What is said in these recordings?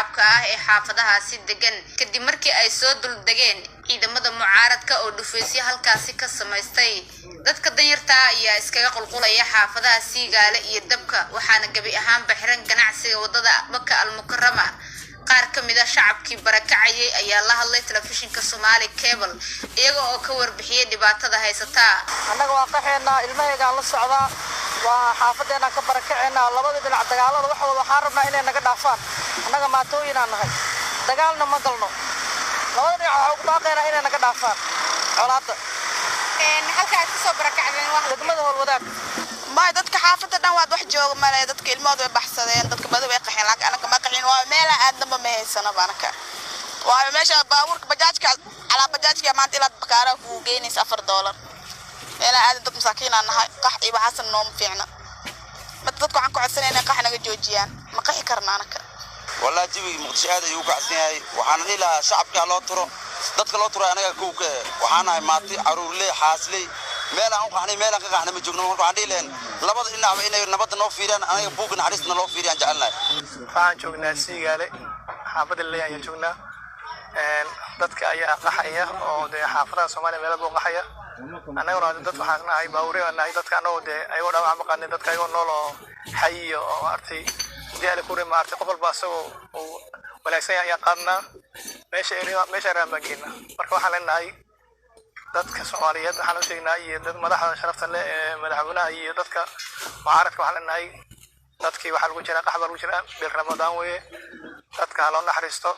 Shacabka ah ee xaafadahaasi degan kadib markii ay soo duldegeen ciidamada mucaaradka oo dhufaysyo halkaasi ka samaystay. Dadka danyarta ah ayaa iskaga qulqulaya xaafadaha Siigaale iyo Dabka, waxaana gebi ahaanba xiran ganacsiga wadada Maka Almukarama. Qaar ka mid a shacabkii barakacayay ayaa la hadlay telefishinka Somaali Cable, iyaga oo ka warbixiyay dhibaatada haysataa. Annaga waa qaxeynaa, ilmahaygaan la socdaa, waa xaafadeenaan ka barakaceynaa. Labada dhinac dagaalada waxooda waxaan rabnaa inay naga dhaafaan. Annaga maatooyinaan nahay, dagaalna ma galno. Labada dhinac waxaa ugu baaqaynaa inay naga dhaafaan colaadda. Halka aad kasoo barakacdeen waa degmada Howlwadaag. May, dadka xaafadda dhan waad wax jooga male. Dadka ilmahooda way baxsadeen, dadka badi way qaxeen, laakiin anaka ma qaxin. Waa meela aadnaba ma haysanaba anaka. Waayo, meesha baabuurka bajaajka calaa bajaajka maanta ilaad bakaaraha kugu geynaysa $4. Meela aadan dad masaakiinaan nahay. Qax iyo waxaasan nooma fiicna. Marka dadka waxaan ka codsanaya inay qax naga joojiyaan. Ma qaxi karna anaka. Wallahi jawigii Muqdisho aad ayuu u kacsan yahay. Waxaana dhihi lahaa shacabka ha loo turo, dadka loo turo. Anaga kow ka eh waxaan nahay maati, caruurley, xaasley. Meel aan u qaxnay, meel aan ka qaxnay ma joogno. Marka waxaan dhihi lahayn labada dhinacba inay nabadda noo fiiriyaan, anaga buugga naxariistana loo fiiriyaan jecelnahay. Waxaan joognaa Siigaale, xaafadda Laleeya ayaan joognaa. Dadka ayaa qaxaya oo dee xaafadaha Soomaaliya meelo buu qaxaya. Annaguna dad waxaan nahay baabuurya baan nahay. Dadka annagoo dee ayagoo dhaawac ma qaadnin, dadka ayagoo nool oo xayiya oo maaragtay hadii alle kure maaragtay qof walba asagoo uu wanaagsan yahay ayaan qaadnaa, meesha meesha rabaan baan geynaa. Marka waxaan leenahay dadka Soomaaliyeed, waxaan u sheegnaa iyo dad madaxda sharafta leh ee madaxweynaha iyo dadka mucaaradka, waxaan leenahay dadkii waxaa lagu jiraa qax baa lagu jiraa, bil Ramadaan weeye, dadka ha loo naxariisto.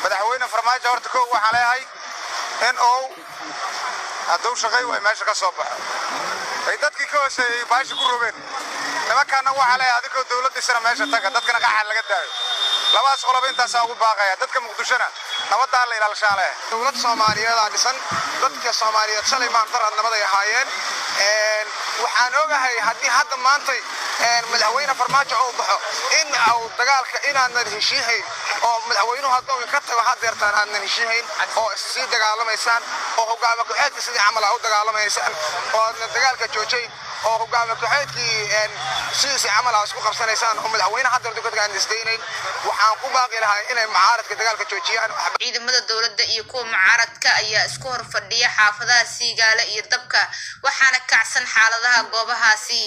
Madaxweyne Farmaajo horta kow waxaan leeyahay in uu hadduu shaqay way meesha ka soo baxo ay dadkii ka hooseeyey baashi ku rogeen. Nimankaana waxaa leeyahay adigoo dowlad dhisana meesha taga, dadkana qaxa laga daayo. Labadaas qoloba intaasaa ugu baaqaya. Dadka Muqdishona nabaddaa la ilaalshaa leeyahay. Dowlad Soomaaliyeedaa dhisan. Dadka Soomaaliyeed shalay maantarad nabaday ahaayeen. Waxaan ogahay haddii hadda maantay madaxweyne Farmaajo uu baxo in uu dagaalka inaadnan heshiihayn, oo madaxweynuhu hadduu ka tago hadeertaan aadnan heshiihayn oo issii dagaalamaysaan, oo hogaama ku-xeedkii sidii camal aa u dagaalamaysaan, oo aadnan dagaalka joojayn, oo hogaama ku-xeedkii sidiisii camal aa isku qabsanaysaan, oo madaxweyne haddeertu ka taga aan isdaynayn. Waxaan ku baaqi lahaa inay mucaaradka dagaalka joojiyaan. Ciidamada dowladda iyo kuwa mucaaradka ayaa isku hor fadhiya xaafadaha Siigaale iyo Dabka, waxaana kacsan xaaladaha goobahaasi.